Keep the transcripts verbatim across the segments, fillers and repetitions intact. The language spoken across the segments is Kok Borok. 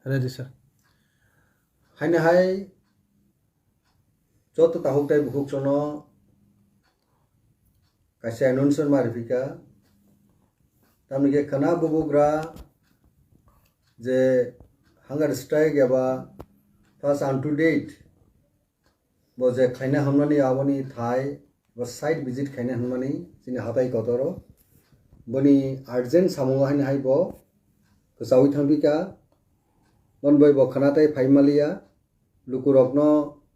Ready, sir. Haino hai joto takhuk tei bukhuk chwngno kaisa announcement ma rwphika. Tamni khe khwna bubugra je hunger strike eba fast unto death bo je khlaina hwnmani aboni thai bo site visit khlaina hwnmani chini hatai kotoro boni urgent samungo haino hai bo kwchaui thangphika. Bon bai bo khwna tei phai maliya. Lukurokno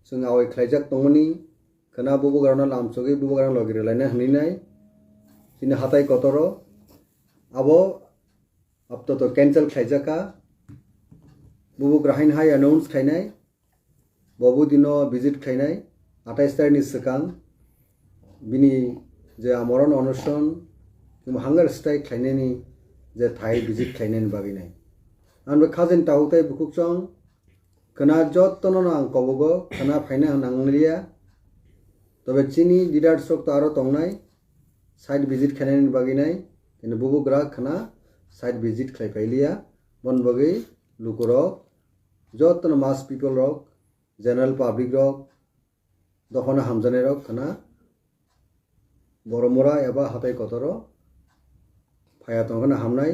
chwng awai khlaijak tongmani khwna bubugrano lamsogwi bubugrano logi rwlaina hwnwi nai chini hatai kotoro abo aptoto cancel khlaijakha. Bubugra haino hai announce khlainai, bobo dino visit khlainai, atais tarikni swkang bini je amoron onoson hunger strike khlainani je thai visit khlainani bagwi nai. Ang bo khajani takhuk tei bukhuk chwng khwna jotono no ang kobogo khwna phaina hwnang liya. Tobe chini leaders rok to aro tongnai site visit khlainani bagwi nai, kintu bubugra khwna site visit khlai phai liya. Bon bagwi lukurok jotono mass people rok, general public rok, dophano hamjaknai rok khwna Boromura eba hatai kotoro phaiya tongkhana hamnai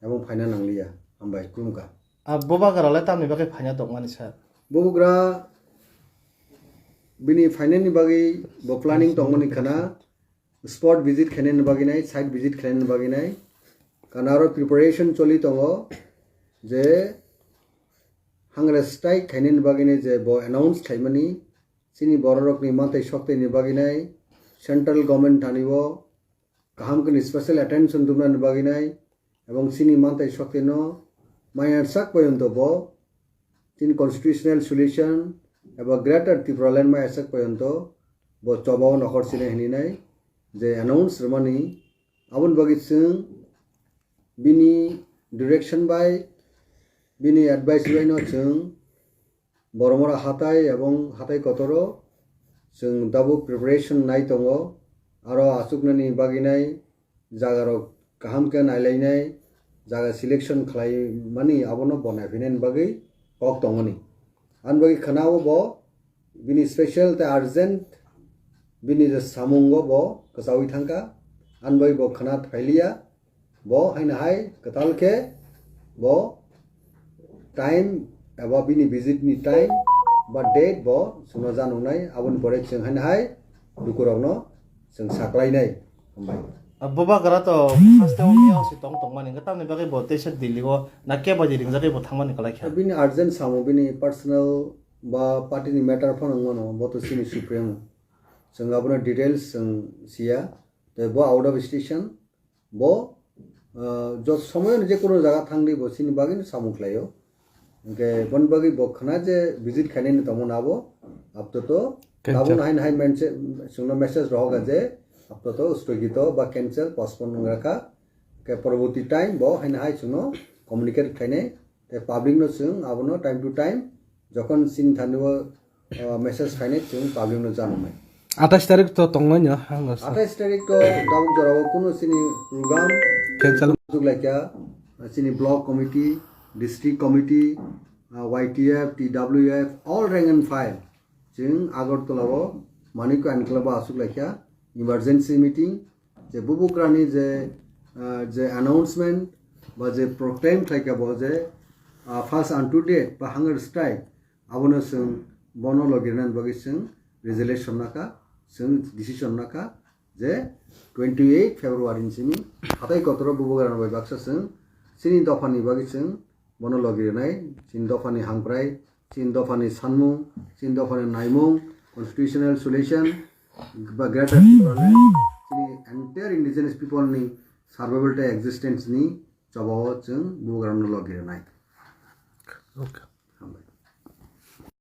ebo phaina nangliya. Hambai, khulumkha. A, bubagra le tamni bagwi phaina tongmani, sir? Bubugra bini phainani bagwi bo planning tongmani khwna spot visit khainani bagwi nai, site visit khainani bagwi nai. Khwna aro preparation choli tongo je hunger strike khainani bagwi nai je bo announce khaimani. Chini bororokni manthai sokteni bagwi nai central government thani o kaham khe special attention rwnani bagwi nai, ebong chini manthai sokteno maya sak poyonto bo chini constitutional solution eba Greater Tipraland maya sak poyonto bo chobao nokhor sinai hwnwi nai je announce rwmani. Aboni bagwi chwng bini direction bai, bini advice bai no chwng Boromura hatai ebong hatai kotoro chwng tabuk preparation nai tongo. Aro achuknani bagwi nai jagarok kaham khe nailainai, jaga selection khlaimani abono bo naiphainani bagwi kok tongmani. Ani bagwi khwnao bo bini special tei urgent bini je samungo bo kwchaui thangkha. Ani bagwi bo khwna phailiya. Bo haino hai kwtal khe bo time eba bini visit ni time ba date bo chwngno janoknai, aboni pore chwng haino hai lukurokno chwng saklainai. Hambai. A, bubagra to haste o miyao se tong tongmani, hwnkhe tamni bagwi bo teisa Delhi o na kebo je ringjagwi bo thangmani kwlai kha. Bini urgent samung, bini personal ba party ni matter phano wngmano, bo to chini supremo. Chwng abono details chwng siya. Tei bo out of station, bo, ah, jot somoyoni je kono jaga thangdi bo chini bagwino samung khlaio. Hwnkhe boni bagwi bo khwna je visit khainani tongmani abo aptoto cancel. Tabukno haino hai mense-, chwngno message rohoka je aptoto sthogito ba cancel, postpone wngrakha. Hwnkhe porborti time bo haino hai chwngno communicate khainai. Tei public no chwng abono time to time jokhon chini thani o, o, message khainai chwng public no janoknai. Atais tarik to tongnai no, ang no sa. Atais tarik to tabuk jorao kuno chini program cancel. Juk laikha, chini block committee, district committee, uh, Y T F, T W F, all rank and file. Chwng Agartala o Manikya Enclave o aswk laikha emergency meeting, je bubugrani je, ah, je announcement ba je proclaim khlaikha bo je, ah, fast unto death ba hunger strike, abono chwng bono logi rwnani bagwi chwng resolution nakha, chwng decision nakha je twenty eight February ni simi hatai kotoro bubugrano bai baksa chwng chini dophani bagwi chwng bono logi rwnai, chini dophani hamkrai, chini dophani sanmung, chini dophani naimung, constitutional solution, ba Greater Tipraland, chini entire indigenous people ni survival tei existence ni chobao chwng bubagrano logi rwnai. Okay.